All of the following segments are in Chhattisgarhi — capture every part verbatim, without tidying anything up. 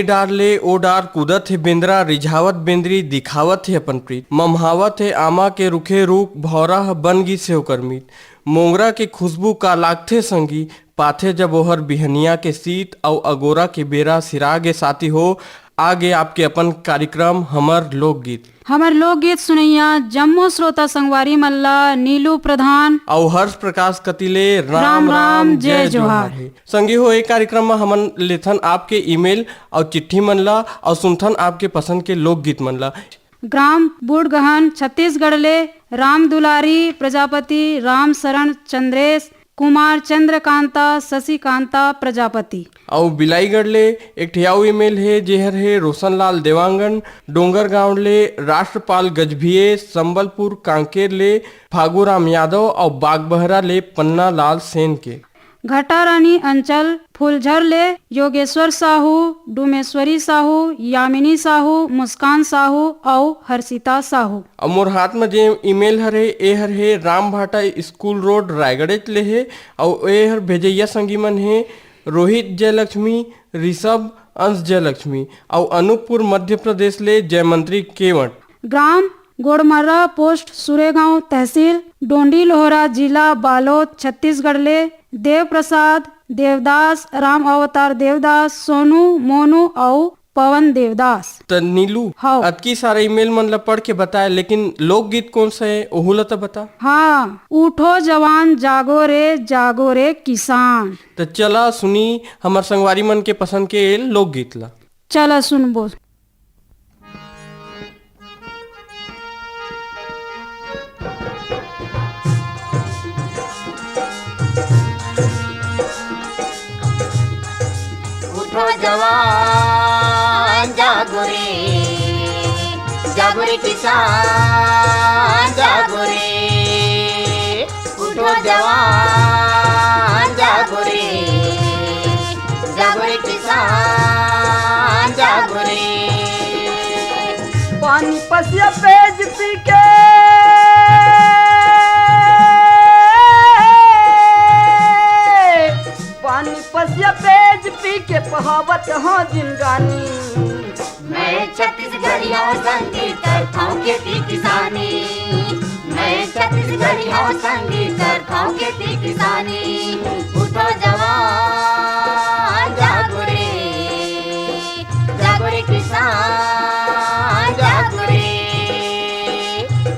डार ले ओ डार कूदत हे बेंदरा, रिझावत बेंदरी दिखावत हे अपन प्रीत। ममहावत हे आमा के रुखे रूख, भौरा ह बन गिस हे ओकर मीत। मोंगरा के खुशबू का लागथे संगी, पाथे जब ओहर बिहनिया के सीत, अउ अगोरा के बेरा सिरा गे साथी हो, आ गे आपके अपन कार्यक्रम हमर लोकगीत। हमर लोकगीत सुनैया जम्मो श्रोता संगवारी मन ला नीलू प्रधान अउ हर्ष प्रकाश कति ले राम राम, जय जोहार हे। संगी हो, ए कार्यक्रम म हमन लेथन आपके ईमेल अउ चिट्ठी मन ला अउ सुनथन आपके पसंद के लोकगीत मन ला। ग्राम बूढ़गहन छत्तीसगढ़ ले राम दुलारी प्रजापति, राम शरण चंद्रेश, कुमार चंद्रकांता, शशिकांता प्रजापति। अउ बिलाईगढ़ ले एक ठे अउ ईमेल हे, जेहर हे रोशनलाल देवांगन, डोंगरगांव ले राष्ट्रपाल गजभिये, संबलपुर कांकेर ले फागुराम यादव अउ बागबहरा ले पन्नालाल सेन के। घटारानी अंचल फूलझर ले योगेश्वर साहू, डूमेश्वरी साहू, यामिनी साहू, मुस्कान साहू अउ हर्षिता साहू। अउ मोर हाथ म जे ईमेल हर हे, ए हर हे राम भाटा स्कूल रोड रायगढ़ेच ले हे, अउ ए हर भेजइया संगी मन हे रोहित जयलक्ष्मी, ऋषभ, अंश जयलक्ष्मी, अउ अनूपपुर मध्य प्रदेश ले जयमंत्री केवट। ग्राम गोड़मर्रा, पोस्ट सुरेगांव, तहसील डोंडी लोहरा, जिला बालोद, छत्तीसगढ़ ले देव प्रसाद देवदास, राम अवतार देवदास, सोनू, मोनू अउ पवन देवदास। त नीलू, हव। अतकी सारा ईमेल मन ला पढ़ के बताए, लेकिन लोकगीत कौन सा है, ओहू ला त बता। हाँ, उठो जवान जागो रे, जागो रे किसान। त चला सुनी हमर संगवारी मन के पसंद के लोकगीत ला। चला सुनबो। उठो जवान जागो रे, जागो रे किसान जागो रे। उठो जवान जागो रे, जागो रे किसान जागो रे। पानी पसिया पेज पी के, पानी पसिया पेज पी के पहावत हो जिंदगानी। मैं छत्तीसगढ़िया संगी करथौं खेती किसानी। मैं छत्तीसगढ़िया संगी करथौं खेती किसानी। उठो जवान जागो रे, जागो रे किसान जागो रे।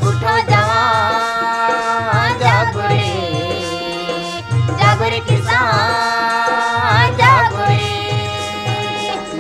उठो जवान जागो रे, जागो रे किसान जागो रे।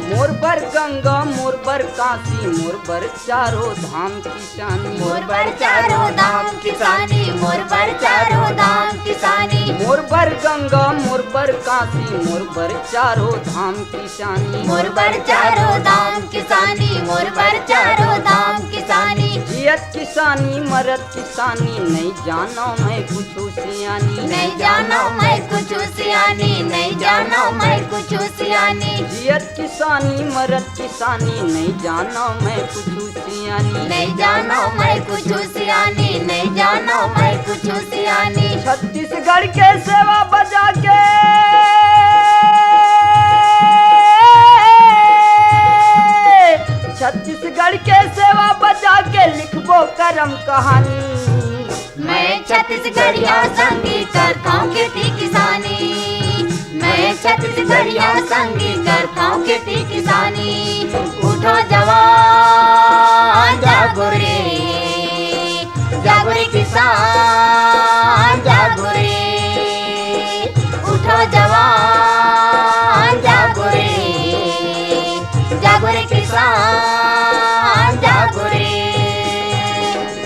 मोर बर गंगा, मोर बर काशी, मोर बर चारों धाम किसानी। मोर बर चारों धाम किसानी, मोर बर चारों धाम किसानी। मोर बर गंगा, मोर बर काशी, मोर बर चारों धाम किसानी। मोर बर चारों धाम किसानी, मोर बर चारों धाम किसानी। जियत किसानी, मरत किसानी, नहीं जानो मैं कुछ सियानी। नहीं जानो मैं कुछ सियानी, नहीं जानो मैं कुछ सियानी। जियत किसानी, मरत किसानी, नहीं जानो मैं कुछ सियानी। नहीं जानो मैं कुछ सियानी, नहीं जानो मैं कुछ सियानी। छत्तीसगढ़ के सेवा बजा के, छत्तीसगढ़ के सेवा बजा के लिखबो करम कहानी। मैं छत्तीसगढ़िया संगी करथौं खेती किसानी। मैं छत्तीसगढ़िया संगी करथौं खेती किसानी। उठो जवान जागो रे, जागो रे किसान जागो रे। उठो जवान जागो रे, जागो रे किसान जागो रे।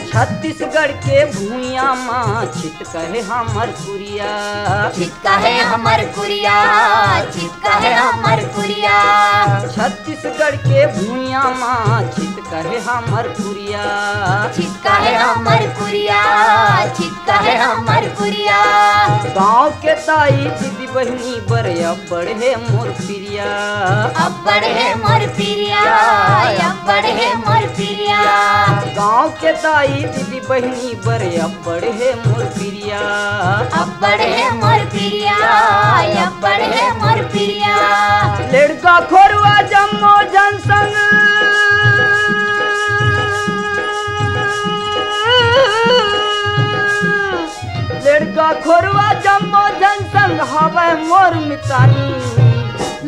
छत्तीसगढ़ के भुइयां मा छित कहे हमर कुरिया। छित कहे हमर कुरिया, छित कहे हमर कुरिया। छत्तीसगढ़ के भुइयां मा छित कहे हमर कुरिया। छित कहे हमर कुरिया, चिक्का है हमर पुरिया। गाँव के दाई दीदी बहिनी बर अब्बड़ हे मोर पिरिया। अब्बड़ हे मोर पिरिया, अब्बड़ हे मोर पिरिया। गाँव के दाई दीदी बहिनी बर अब्बड़ हे मोर पिरिया। अब्बड़ हे मोर पिरिया, अब्बड़ हे मोर पिरिया। लड़का खोरवा जम्मो जन संग, लड़का खोरवा जम्मो जन संग हवय मोर मितानी।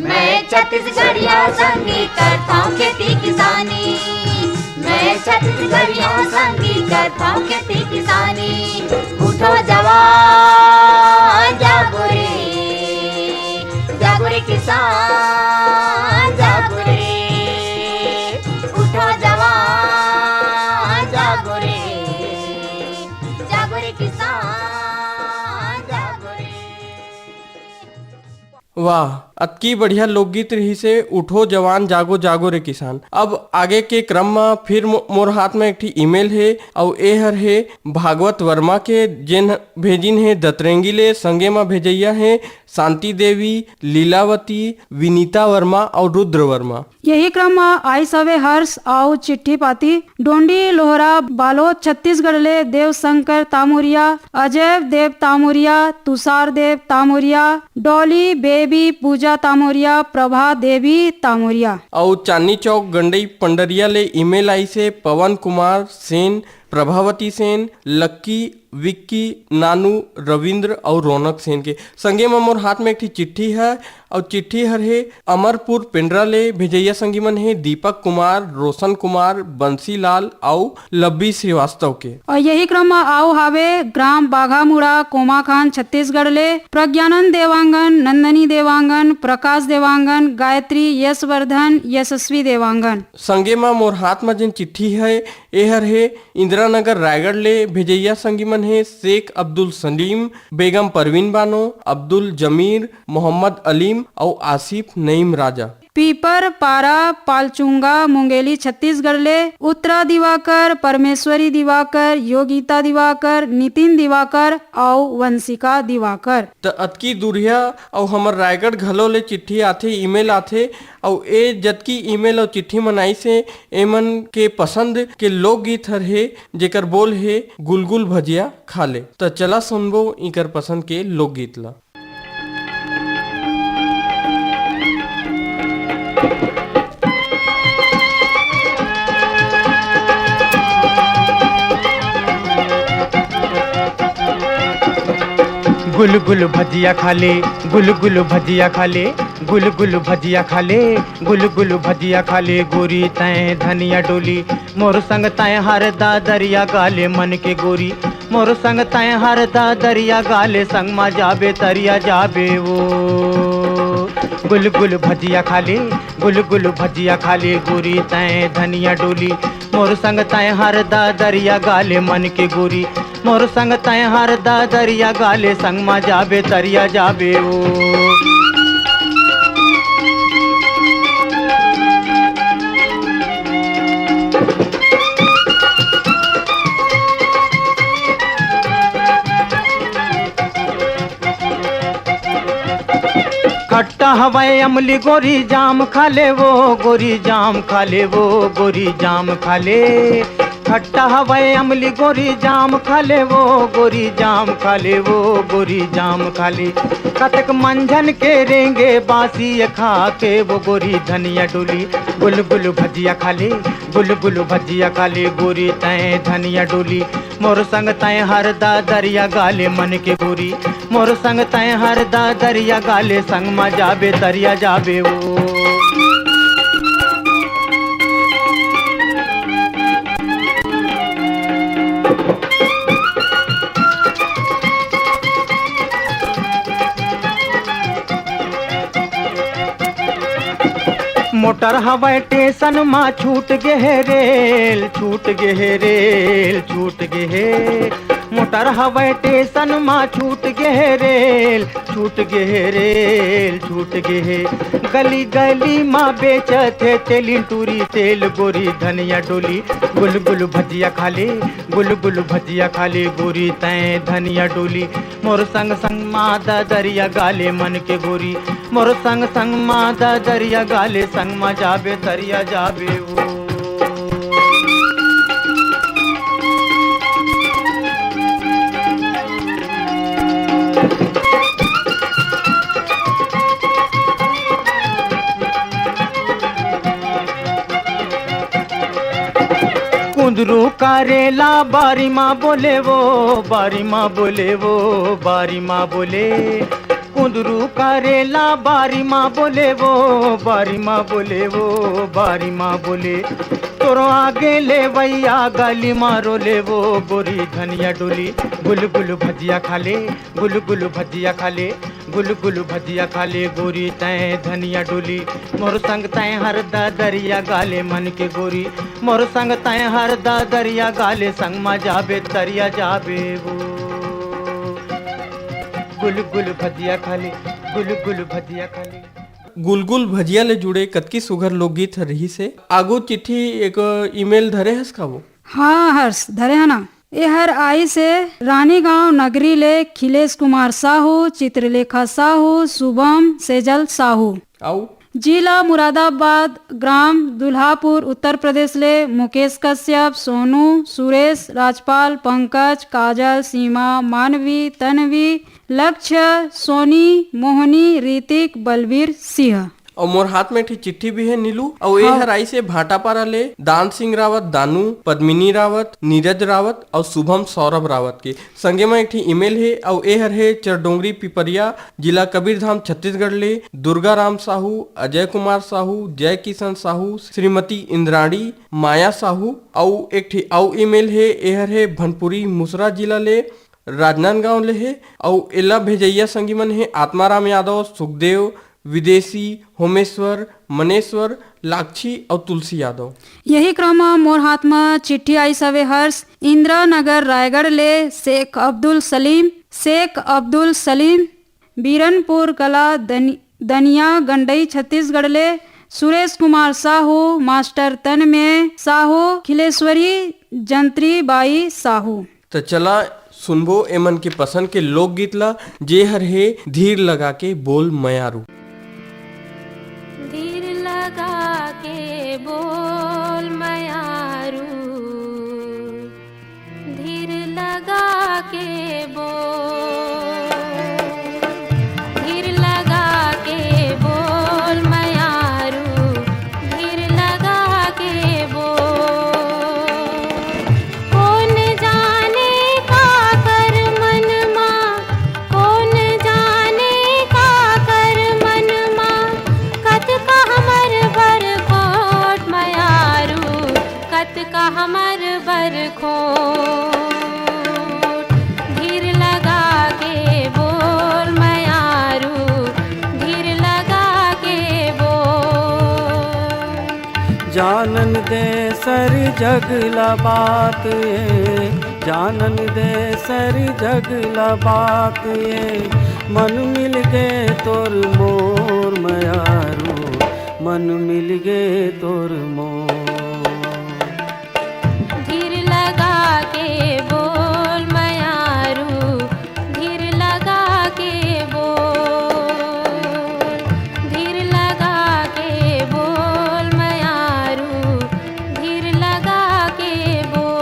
मैं छत्तीसगढ़िया संगी करथौं खेती किसानी। मैं छत्तीसगढ़िया संगी करथौं खेती किसानी। उठो जवान जागो रे, जागो रे किसान जागो रे। उठो जवान जागो रे, जागो रे किसान जागो रे। वाह, अतकी बढ़िया लोकगीत रहिस हे, उठो जवान जागो जागो रे किसान। अब आगे के क्रम म फिर मो-, मोर हाथ म एक ठी email हे, अउ ए हर हे भागवत वर्मा के, जेन भेजिन हे दतरेंगी ले। संगे म भेजइया हे शांति देवी, लीलावती, विनीता वर्मा अउ रुद्र वर्मा। यही क्रम म आइस हवे हर्ष अउ चिट्ठी पाती। डोंडी लोहरा बालोद छत्तीसगढ़ ले देवशंकर तामुरिया, अजय देव तामुरिया, तुषार देव तामुरिया, डॉली बेबी पूजा तामुरिया, प्रभा देवी तामुरिया। अउ चांदनी चौक गंडई पंडरिया ले email आइस हे पवन कुमार सेन, प्रभावती सेन, लक्की, विक्की, नानू, रविंद्र अउ रौनक सेन के। संगे म मोर हाथ म एक ठी चिट्ठी हे, अउ चिट्ठी हर हे अमरपुर पेंड्रा ले। भेजइया संगी मन हे दीपक कुमार, रोशन कुमार, बंसीलाल अउ लब्बी श्रीवास्तव के। अउ यही क्रम म आऊ हावे ग्राम बाघामुड़ा कोमाखान छत्तीसगढ़ ले प्रज्ञानंद देवांगन, नंदनी देवांगन, प्रकाश देवांगन, गायत्री, यशवर्धन, यशस्वी देवांगन। संगे म मोर हाथ म जेन चिट्ठी हे, ए हर हे इंदिरा नगर रायगढ़ ले। भेजइया संगी मन हे शेख अब्दुल सलीम, बेगम परवीन बानो, अब्दुल जमीर, मोहम्मद अलीम अउ आसिफ नईम राजा। पीपर पारा पालचुंगा मुंगेली छत्तीसगढ़ ले उत्तरा दिवाकर, परमेश्वरी दिवाकर, योगिता दिवाकर, नितिन दिवाकर अउ वंशिका दिवाकर। त अतकी दूरिहा अउ हमर रायगढ़ घलो ले चिट्ठी आथे, email आथे, अउ ए जतकी email अउ चिट्ठी मन आइस हे, एमन के पसंद के लोकगीत हर हे, जेकर बोल हे गुलगुल भजिया खा ले। त चला सुनबो इकर पसंद के लोकगीत ला। गुलगुल भजिया खा ले, गुलगुल भजिया खा ले, गुलगुल भजिया खा ले, गुलगुल भजिया खा ले, गोरी तैं धनिया डोली, मोर संग तैं हर दा दरिया गाले मन के गोरी, मोर संग तैं हर दा दरिया गाले, संग मा जाबे तरिया जाबे ओ। गुलगुल भजिया खा ले, गुलगुल भजिया खा ले, गोरी तैं धनिया डोली, मोर संग तैं हर दा दरिया गाले मन के गोरी, मोर संग तैं हर दा दरिया गाले, संग मा जाबे तरिया जाबे ओ। खट्टा हवय अमली गोरी जाम खा ले वो, गोरी जाम खा ले वो, गोरी जाम खा ले। खट्टा हवय अमली गोरी जाम खा ले वो, गोरी जाम खा ले वो, गोरी जाम खा ले। कतक मंझन के रेंगे बासी ये खा के वो, गोरी धनिया डोली, गुलगुल भजिया खा ले, गुलगुल भजिया खा ले, गोरी तैं धनिया डोली। मोर संग तैं हर दा दरिया गाले मन के गोरी, मोर संग तैं हर दा दरिया गाले, संग मा जाबे तरिया जाबे ओ। मोटर हवय टेसन मा छूट गे हे रेल, छूट गे हे रेल, छूट गे हे। मोटर हवय टेसन मा छूट गे हे रेल, छूट गे हे रेल, छूट गे हे। गली गली मा बेचत हे तेलिन टूरी तेल गोरी धनिया डोली। गुल गुल भजिया खा ले, गुल गुल भजिया खा ले गोरी तैं धनिया डोली। मोर संग संग मा ददरिया गा ले मन के गोरी। मोर संग संग मा ददरिया गा ले संग मा जाबे तरिया जाबे ओ। कुंदरू करेला बारी मा बोले वो, बारी मा बोले वो, बारी मा बोले। कुंदरू करेला बारी मा बोले वो, बारी मा बोले वो, बारी मा बोले। तोरो आगे ले वैया गली मा रोले वो, गोरी धनिया डोली। गुल गुल भजिया खा ले, गुल गुल भजिया खा ले, गुल गुल भजिया खा ले गोरी तैं धनिया डोली। मोर संग तैं हर ददरिया गा ले मन के गोरी। मोर संग तैं हर ददरिया गा ले संग मा जाबे तरिया जाबे वो। गुल गुल भजिया खा ले, गुल गुल भजिया खा ले। गुलगुल भजिया ले जुड़े कतकी सुघर लोकगीत हर रहिस हे। आगू चिट्ठी एक email धरे हस का वो? हाँ हर्ष, धरे हन ना। एहर आइस हे रानीगांव नगरी ले खिलेश कुमार साहू, चित्रलेखा साहू, शुभम, सेजल साहू। अउ? जिला मुरादाबाद, ग्राम दुल्हापुर, उत्तर प्रदेश ले मुकेश कश्यप, सोनू, सुरेश, राजपाल, पंकज, काजल, सीमा, मानवी, तन्वी, लक्ष्य, सोनी, मोहनी, ऋतिक, बलबीर, सिंह। अउ मोर हाथ में एक ठी चिट्ठी भी हे नीलू, अउ ए हाँ। हर आइस हे भाटापारा ले दान सिंह रावत, दानू, पद्मिनी रावत, नीरज रावत अउ शुभम सौरभ रावत के। संगे म एक ठी email हे, अउ ए हर हे चरडोंगरी पिपरिया, जिला कबीरधाम, छत्तीसगढ़ ले दुर्गा राम साहू, अजय कुमार साहू, जय किशन साहू, श्रीमती इंद्राणी, माया साहू। अउ एक ठी अउ email हे, ए हर हे भनपुरी मुसरा जिला ले राजनांदगांव ले हे, अउ एला भेजइया संगी मन हे आत्माराम यादव, सुखदेव, विदेशी, होमेश्वर, मनेश्वर, लाक्षी अउ तुलसी यादव। यही क्रम म मोर हाथ म चिट्ठी आइस हवे हर्ष, इंदिरा नगर रायगढ़ ले शेख अब्दुल सलीम, शेख अब्दुल सलीम, बीरनपुर कला दनि-, दनिया गंडई छत्तीसगढ़ ले सुरेश कुमार साहू, मास्टर तनमे साहू, खिलेश्वरी जंत्री बाई साहू। त चला सुनबो एमन के पसंद के लोकगीत ला, जे हर हे धीर लगा के बोल मयारू। धीर लगा के बोल मयारू, धीर लगा के बोल, धीर लगा के बोल मयारू, धीर लगा के बोल। कोन जाने काकर मन मा, कोन जाने काकर मन मा, कतका हमर बर खोट मयारू, कतका हमर बर खोट। धीर लगा के बोल मयारू, धीर लगा के बोल। जानन दे सरी जग ला बात ए, जानन दे सरी जग ला बात ए, मन मिल गे तोर मोर मयारू, मन मिल गे तोर मोर। धीर लगा के बोल मयारू, धीर लगा के बोल, धीर लगा के बोल मयारू, धीर लगा के बोल।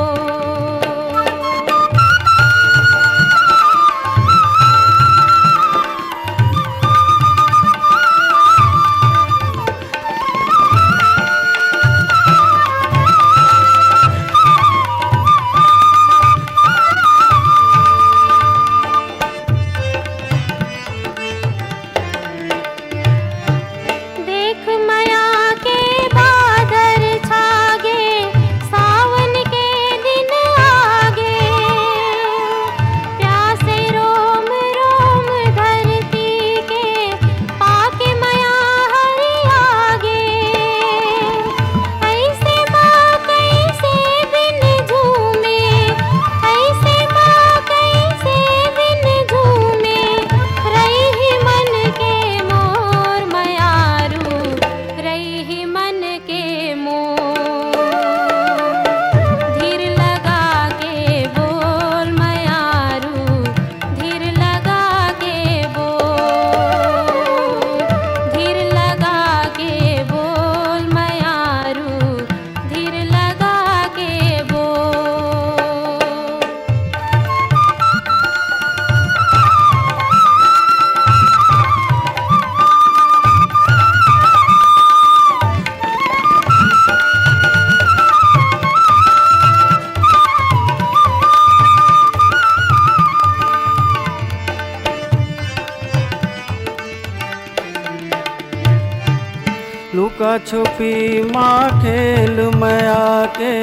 कछुपी मा खेल मया के,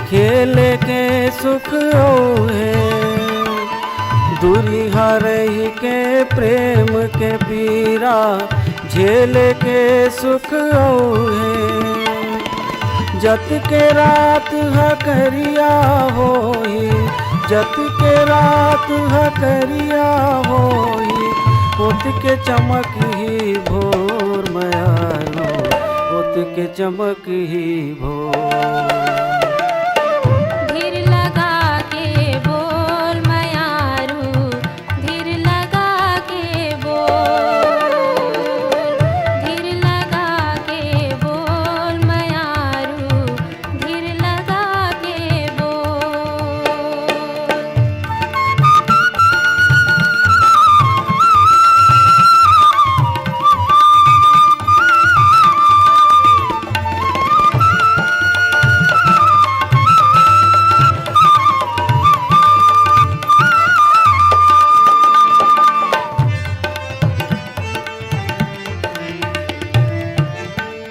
खेले के सुख अउ हे। दूरिहा रहि के प्रेम के पीरा, झेले के सुख अउ हे। जत के रात ह करिया होही, जत के रात ह करिया होही, ओत के चमक ही भोर मयारो, ओत के चमक ही भोर। धीर लगा के बोल मयारू, धीर लगा के बोल, धीर लगा के बोल मयारू, धीर लगा के बोल।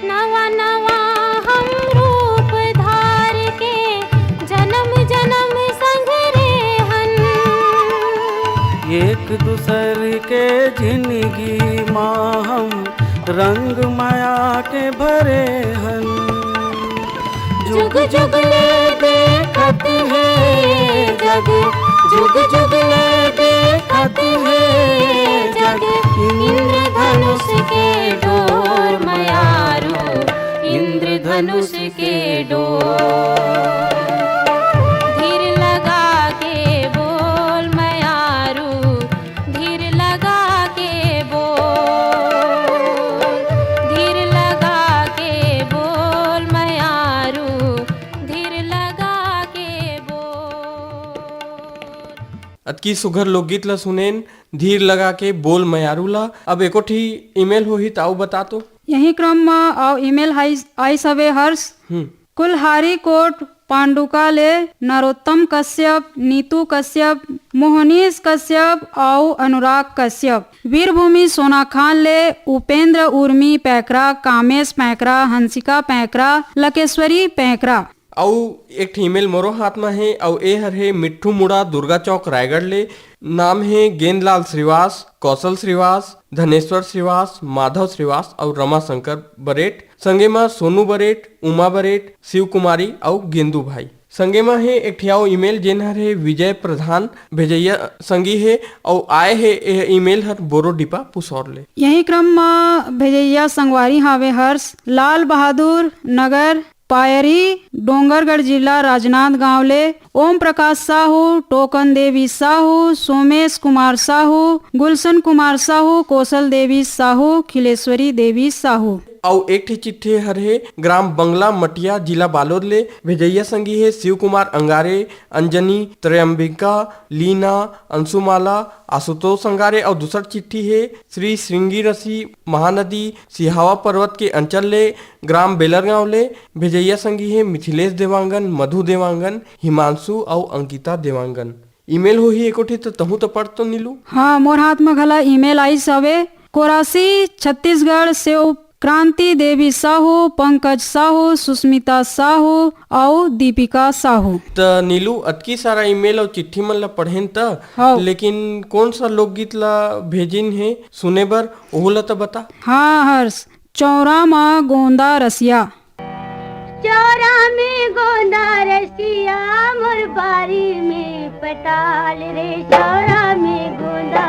नवा नवा हम रूप धार के जन्म जन्म संग रेहन। एक दूसर के जिंदगी मा हम रंग मया के भरे हन। जुग जुग ले देखत हे जग, जुग जुग ले देखत हे जग, इंद्रधनुष के डोर मयारू, इंद्रधनुष के डोर। धीर लगा के बोल मयारू, धीर लगा के बोल, धीर लगा के बोल मयारू, धीर लगा के बोल। अतकी सुघर लोकगीत ल सुनेन, धीर लगा के बोल मयारू ला। अब एको ठी ईमेल होही त आऊ बता तो। यही क्रम म आऊ ईमेल आइस, आइस हवे हर्ष। हम्म। कुल्हारी कोट पांडुका ले नरोत्तम कश्यप, नीतू कश्यप, मोहनीश कश्यप अउ अनुराग कश्यप। वीरभूमि सोनाखान ले उपेंद्र उर्मी पैकरा, कामेश पैकरा, हंसिका पैकरा, लकेश्वरी पैकरा। अउ एक ठे ईमेल मोरो हाथ म हे, अउ ए हर हे मिट्ठू मुड़ा, दुर्गा चौक, रायगढ़ ले। नाम हे गेंदलाल श्रीवास, कौशल श्रीवास, धनेश्वर श्रीवास, माधव श्रीवास अउ रमाशंकर बरेट। संगे म सोनू बरेट, उमा बरेट, शिव कुमारी अउ गेंदू भाई। संगे म हे एक ठे अउ ईमेल, जेन हर हे विजय प्रधान, भेजइया संगी हे अउ आए हे ए ईमेल हर बोरोडीपा पुसौर ले। यही क्रम म भेजइया संगवारी हावे हर्ष, लाल बहादुर नगर, पायरी, डोंगरगढ़ जिला, राजनांदगांव ले ओम प्रकाश साहू, टोकन देवी साहू, सोमेश कुमार साहू, गुलशन कुमार साहू, कौशल देवी साहू, खिलेश्वरी देवी साहू। अउ एक ठे चिट्ठी हर हे ग्राम बंगला मटिया, जिला बालोद ले। भेजइया संगी हे शिव कुमार अंगारे, अंजनी, त्रयंबिका, लीना, अंशुमाला, आशुतोष अंगारे। अउ दूसर चिट्ठी हे श्री श्रृंगी रसी महानदी सिहावा पर्वत के अंचल ले, ग्राम बेलरगांव ले। भेजइया संगी हे मिथिलेश देवांगन, मधु देवांगन, हिमांशु अउ अंकिता देवांगन। ईमेल होही एको ठे, त तहूं त पढ़ तो नीलू। हाँ, मोर हाथ म घला ईमेल आइस हवे। कोरासी, छत्तीसगढ़ से उप-, क्रांति देवी साहू, पंकज साहू, सुस्मिता साहू अउ दीपिका साहू। त नीलू, अतकी सारा ईमेल अउ चिट्ठी मन ला पढ़ेन त, हव। लेकिन कौन सा लोकगीत ला भेजिन हे सुने बर, ओहू ला त बता। हाँ हर्ष, चौरा म गोंदा रसिया। चौरा में गोंदा रसिया, मोर बारी में पताल रे। चौरा में गोंदा,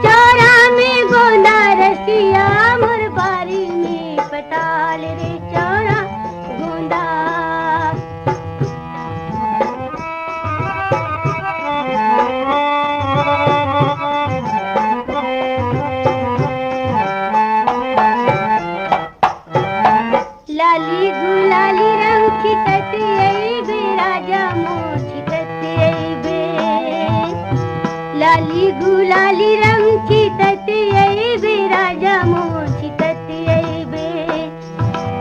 चौरा में गोंदा रसिया, मोर बारी में पताल रे। चौरा गोंदा। लाली गुलाली रंग छिटत अइबे, राजा मोर छिटत अइबे। लाली गुलाली रंग छिटत अइबे, राजा मोर छिटत अइबे।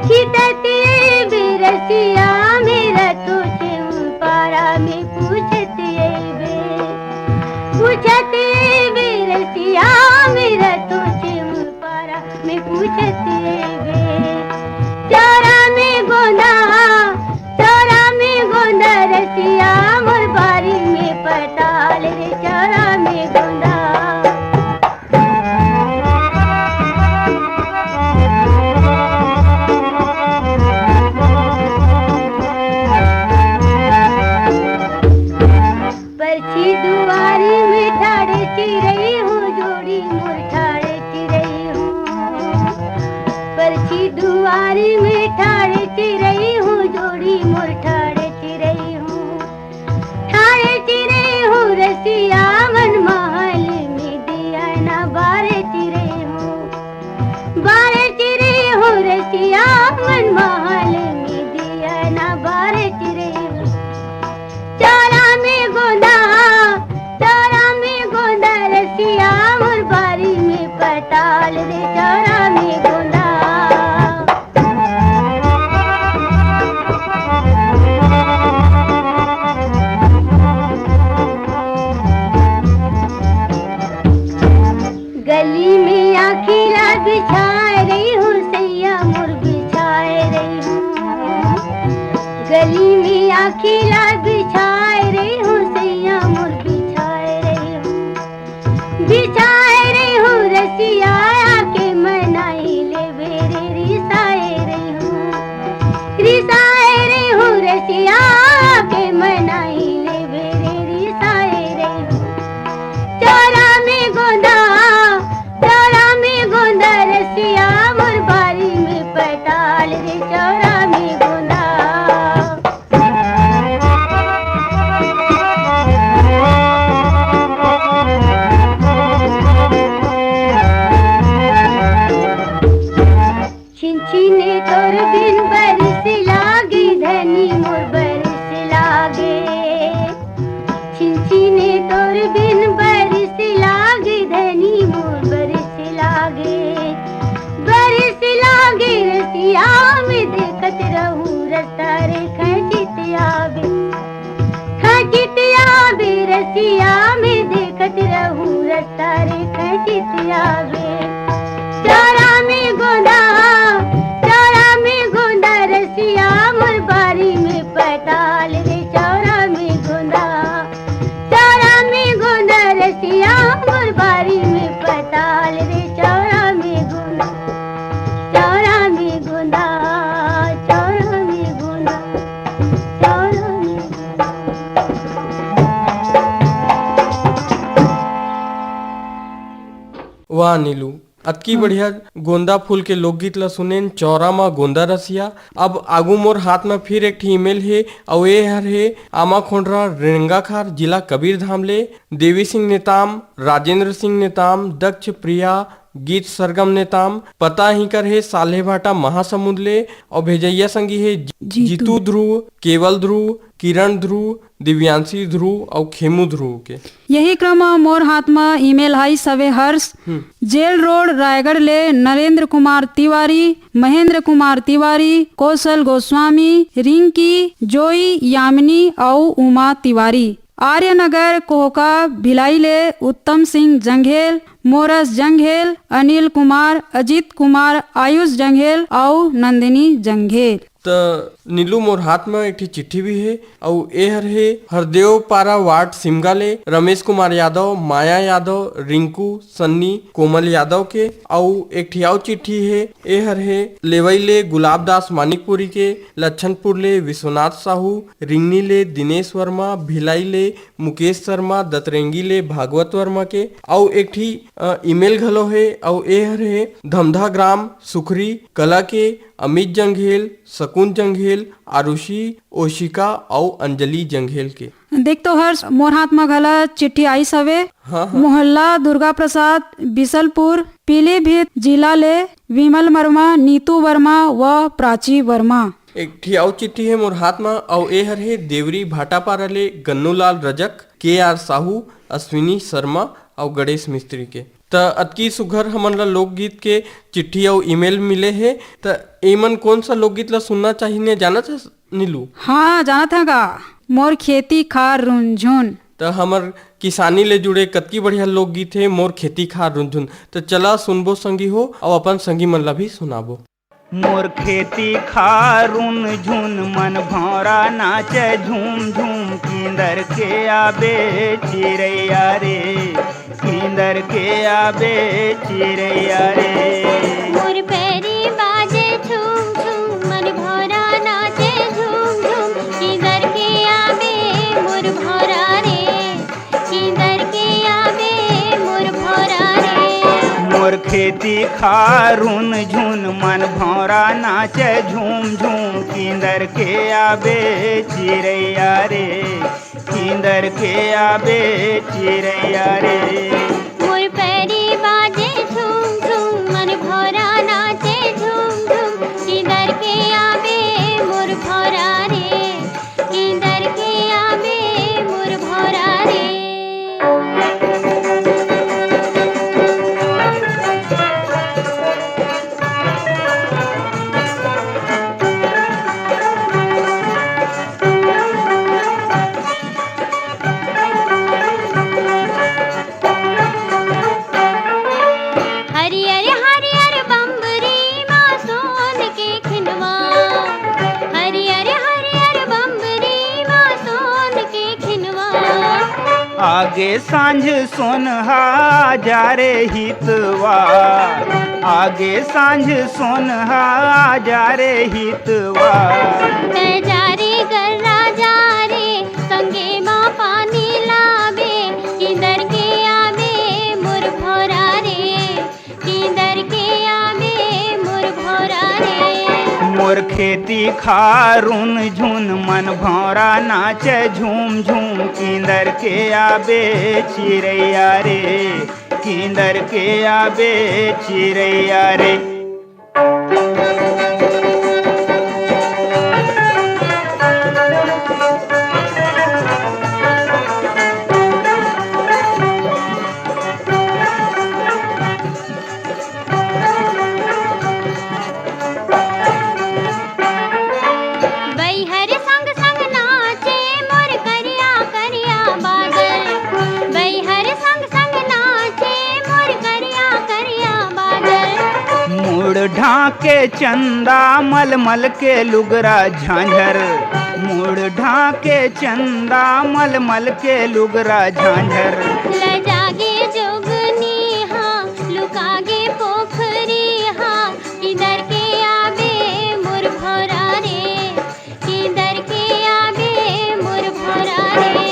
छिटत अइबे रसिया मेरा तो छेऊ पारा में पूछत अइबे। पूछत अइबे रसिया मेरा तो छेऊ पारा में पूछत अइबे। गोंदा, चौरा में गोंदा रसिया, मोर बारी में पताल रे, चौरा में गोंदा। परछी दुआरी में ठाढ़े चिरई हो, जोड़ी मोर ठाढ़े चिरई हो। परछी दुआरी में ठाढ़े चिरई हो, जोड़ी मोर ठाढ़े चिरई हो। ठाढ़े चिरई हो रसिया, मन महल में दिया ना बारे चिरई हो। बारे चिरई हो रसिया, मन महल में दिया ना बारे चिरई हो। चौरा में गोंदा, चौरा में गोंदा रसिया, मोर बारी में पताल रे, चौरा में गोंदा। गली में आखिला बिछाए रही हूँ सैया, मोर बिछाए रही हूँ। गली में आखिला बिछाए रही हूँ सैया, मोर बिछाए रही हूँ। बिछाए रही हूँ रसिया, आके मनाई ले बेरे रिसाए रही हूँ। रिसाए रही हूँ रसिया, आके मनाई ले बेरे रिसाए रही हूँ। चौरा में गोंदा, चौरा में गोंदा रसिया, मोर बारी में पताल रे, चौरा में गोंदा। छिनछिने तोर बिन बरिस लागे, धनी मोर बरिस लागे। छिनछिने तोर बिन बरिस लागे, धनी मोर बरिस लागे। बरिस लागे रसिया में देखत रहूं, रस्ता रे खचित आवे। खचित आवे रसिया में देखत रहूं, रस्ता रे खचित आवे। चौरा में गोंदा, चौरा में गोंदा रसिया, मोर बारी में पताल रे, चौरा में गोंदा। चौरा में गोंदा रसिया, मोर बारी में पताल रे, चौरा में गोंदा। चौरा में गोंदा, चौरा में गोंदा, चौरा में गोंदा। वाह नीलू, अतकी हम्म। बढ़िया गोंदा फूल के लोकगीत ला सुनेन, चौरा मा गोंदा रसिया। अब आगू मोर हाथ मा फिर एक ठी ईमेल हे, अउ ए हर हे आमा खोंडरा रेंगाखार, जिला कबीरधाम ले देवी सिंह नेताम, राजेंद्र सिंह नेताम, दक्ष प्रिया, गीत सरगम नेताम। पता हिंकर हे साल्हेभाटा महासमुंद ले, अउ भेजइया संगी हे जी-, जीतू। जीतू ध्रुव, केवल ध्रुव, किरण ध्रुव, दिव्यांशी ध्रुव अउ खेमू ध्रुव के। यही क्रम म मोर हाथ म ईमेल आइस हवे हर्ष। हम्म। जेल रोड रायगढ़ ले नरेंद्र कुमार तिवारी, महेंद्र कुमार तिवारी, कौशल गोस्वामी, रिंकी, जोई, यामिनी अउ उमा तिवारी। आर्यनगर कोहका भिलाई ले उत्तम सिंह जंघेल, मोरस जंघेल, अनिल कुमार, अजीत कुमार, आयुष जंघेल अउ नंदिनी जंघेल। त नीलू, मोर हाथ म एक ठी चिट्ठी भी हे, अउ ए हर हे हरदेव पारा वार्ड सिमगा ले रमेश कुमार यादव, माया यादव, रिंकू, सन्नी, कोमल यादव के। अउ एक ठी अउ चिट्ठी हे, ए हर हे लेवई ले गुलाब दास मानिकपुरी के, लच्छनपुर ले विश्वनाथ साहू, रिंगनी ले दिनेश वर्मा, भिलाई ले मुकेश शर्मा, दतरेंगी ले भागवत वर्मा के। अउ एक ठी, अ, ईमेल घलो हे, अउ ए हर हे धमधा ग्राम सुखरी कला के अमित जंघेल, शकुन जंघेल, आरुषि, ओशिका अउ अंजलि जंघेल के। देख तो हर्ष, मोर हाथ म घला चिट्ठी आइस हवे। हाँ, हाँ। मोहल्ला दुर्गा प्रसाद, बिसलपुर, पीलीभीत जिला ले विमल वर्मा, नीतू वर्मा व प्राची वर्मा। एक ठी अउ चिट्ठी हे मोर हाथ म, अउ ए हर हे देवरी भाटापारा ले गन्नूलाल रजक, के आर साहू, अश्विनी शर्मा अउ गणेश मिस्त्री के। त अतकी सुघर हमन ला लोकगीत के चिट्ठी अउ ईमेल मिले हे, त एमन कौन सा लोकगीत ला सुनना चाहिए, जानत हस नीलू? हाँ, जानत हँव गा, मोर खेती खार रुनझुन। त हमर किसानी ले जुड़े कतकी बढ़िया लोकगीत हे, मोर खेती खार रुनझुन। त चला सुनबो संगी हो, अउ अपन संगी मन ला भी सुनाबो। मोर खेती खारुन झुन मन भौंरा नाचे झूम झूम, किंदर के आबे चिरैया रे, किंदर के आबे चिरैया रे। मोर पैरी बाजे झूम झूम, मन भौंरा नाचे झूम झूम, किंदर के आबे मोर भौंरा रे, किंदर के आबे मोर भौंरा रे। मोर खेती खारुन झुन मन भौंरा नाचे झूम झूम, किंदर के आबे चिरैया रे, किंदर के आबे चिरैया रे। मोर पैरी बाजे झूम झूम, मन भौंरा नाचे झूम झूम, किंदर के आबे मोर भौंरा रे, किंदर के आबे मोर भौंरा रे। हरियर हरियर बम्बरी मा सोन के खिनवा, हरियर हरियर बम्बरी मा सोन के खिनवा। आगे सांझ सोनहा जा रे हितवा, आगे सांझ सोनहा जा रे हितवा। तै जा रे गर्रा जा रे, संगे मा पानी लाबे, किंदर के आबे मोर भौंरा रे, किंदर के आबे मोर भौंरा रे। मोर खेती खारुन झुन मन भौंरा नाचे झूम झूम, किंदर के आबे चिरैया रे, किंदर के आबे चिरैया रे। बैहर संग संग नाचे मोर करिया करिया बादल, बैहर संग संग नाचे मोर करिया करिया बादल। मुड़ ढांके चंदा मलमल के लुगरा झांझर, मुड़ ढांके चंदा मलमल के लुगरा झांझर। लजागे जोगनी हा, लुकागे पोखरी हा, किंदर के आबे मोर भौंरा रे, किंदर के आबे मोर भौंरा रे।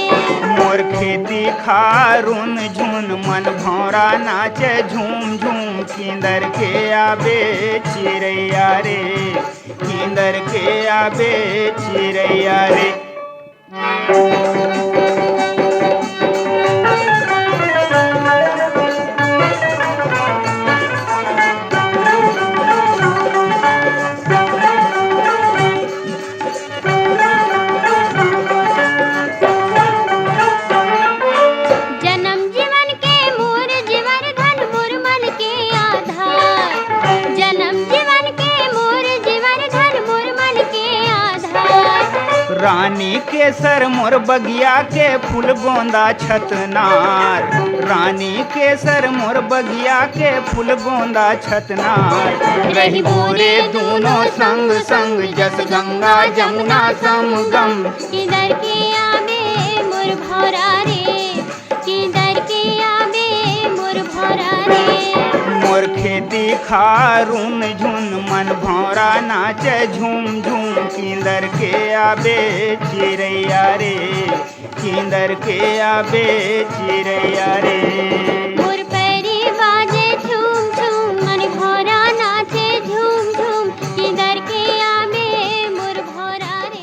मोर खेती खारुन झुन मन भौंरा नाचे झूम झूम, किंदर के आबे चिरैया रे, किंदर के आबे चिरैया रे। जनम जीवन के मोर जीवर धन मोर मन के आधार, जनम जीवन के मोर जीवर धन मोर मन के आधार। रानी केसर मोर बगिया के फूल गोंदा छतनार, रानी केसर मोर बगिया के फूल गोंदा छतनार। रहिबो रे दूनों संग संग जस गंगा जमुना समगम। किंदर के आबे मोर भौंरा रे, किंदर के आबे मोर भौंरा रे। मोर खेती खारुन झुन मन भौंरा नाचे झूम झूम, किंदर के आबे चिरैया रे, किंदर के आबे चिरैया रे। मोर पैरी बाजे झूम झूम, मन भौंरा नाचे झूम झूम, किंदर के आबे मोर भौंरा रे।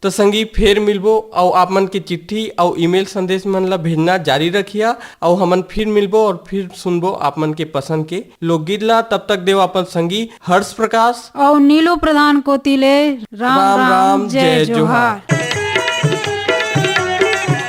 तो संगी, फेर मिलबो अउ आप मन के चिट्ठी अउ ईमेल संदेश मन ला भेजना जारी रखिया, अउ हमन फिर मिलबो और फिर सुनबो आप मन के पसंद के लोकगीत ला। तब तक देव अपन संगी हर्ष प्रकाश अउ नीलू प्रधान कोति ले राम राम, राम, जय जय जोहार। जोहार।